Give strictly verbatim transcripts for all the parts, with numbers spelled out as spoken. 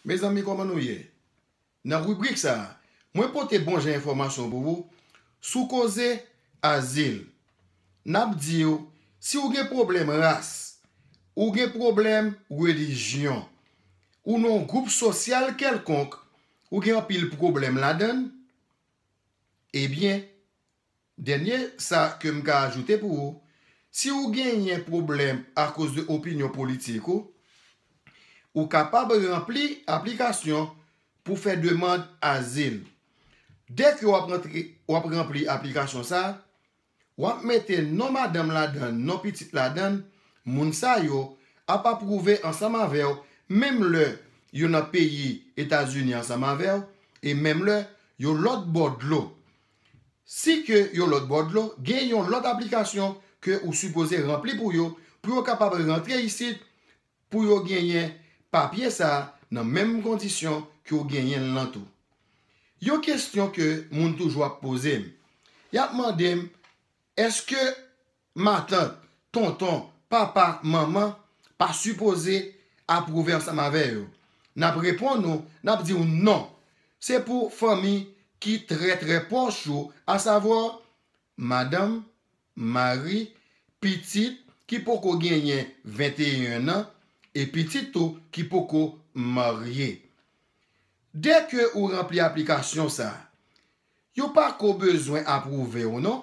Mezanmi, kòman nou ye? Nan ribrik sa a, mwen pote bon jan enfòmasyon pou ou sou koze azil. N ap di w, si w gen pwoblèm ras, ou gen pwoblèm relijyon, ou nan yon gwoup sosyal kèlkonk, ou gen anpil pwoblèm ladan l, ebyen, dènye sa ke m ka ajoute pou ou, si w genyen pwoblèm akoz de opinyon politik ou, ou kapab ranpli aplikasyon pou fè demann azil. Dèke w ap rantre, w ap ranpli aplikasyon sa a, w ap mete non madanm ladan l, non pitit ladan l, moun sa yo ap apwouve ansanm avè w, menm lè yo nan peyi Etazini ansanm avè w, e menm lè yo lòt bò dlo. Si ke yo lòt bò dlo, gen yon lòt aplikasyon ke ou sipoze ranpli pou yo, pou yo kapab rantre isit, pou yo genyen papye sa a nan menm kondisyon ke w genyen l lan tou. Yon kesyon ke moun toujou ap poze m, y ap mande m, èske matant, tonton, papa, manman pa sipoze apwouve ansanm avè yo? N ap reponn ou, n ap di w non. Se pou fanmi ki trè, trè pwòch ou, asavwa madanm, mari, pitit ki poko genyen venteyen an, e pitit tou ki poko marye. Dèke ou ranpli aplikasyon sa a, yo pa ko bezwen apwouve w non.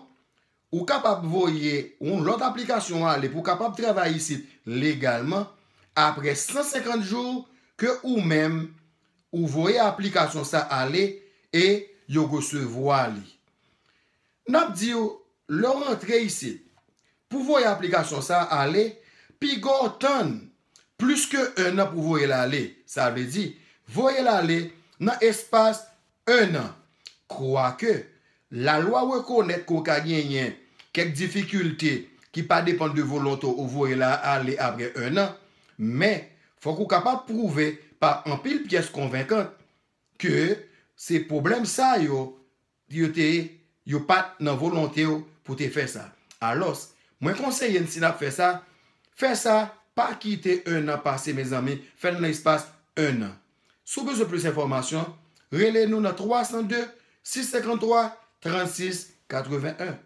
Ou kapab voye yon lòt aplikasyon ale pou w kapab travay isit legalman apre san senkant jou ke ou menm ou voye aplikasyon sa ale e yo resevwa li. N ap di w, lè w rantre isit, pou voye aplikasyon sa a ale, piga w tann plis ke enn an pou voye l ale. Sa vle di, voye l ale nan espas enn an. Kwake, lalwa rekonèt ke w ka genyen kèk difikilte ki pa depann de volonte w voye l ale apre enn an, men fòk ou kapab pwouve pa anpil pyès konvenkan ke se pwoblèm sa yo, yo te, yo pa t nan volonte w pou te fè sa. Alòs, mwen konseye n si n ap fè sa, fè sa, pa kite enn an pase, mezanmi, fè l nan espas enn an. Si w bezwen plis enfòmasyon, rele nou nan twa san de, sis senkanntwa, trannsis katrevenn en.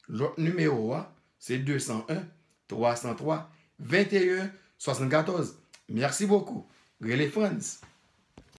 Lòt nimewo a, se de san en, twa san twa, venteyen, swasannkatòz. Merci beaucoup. Rele Frantz.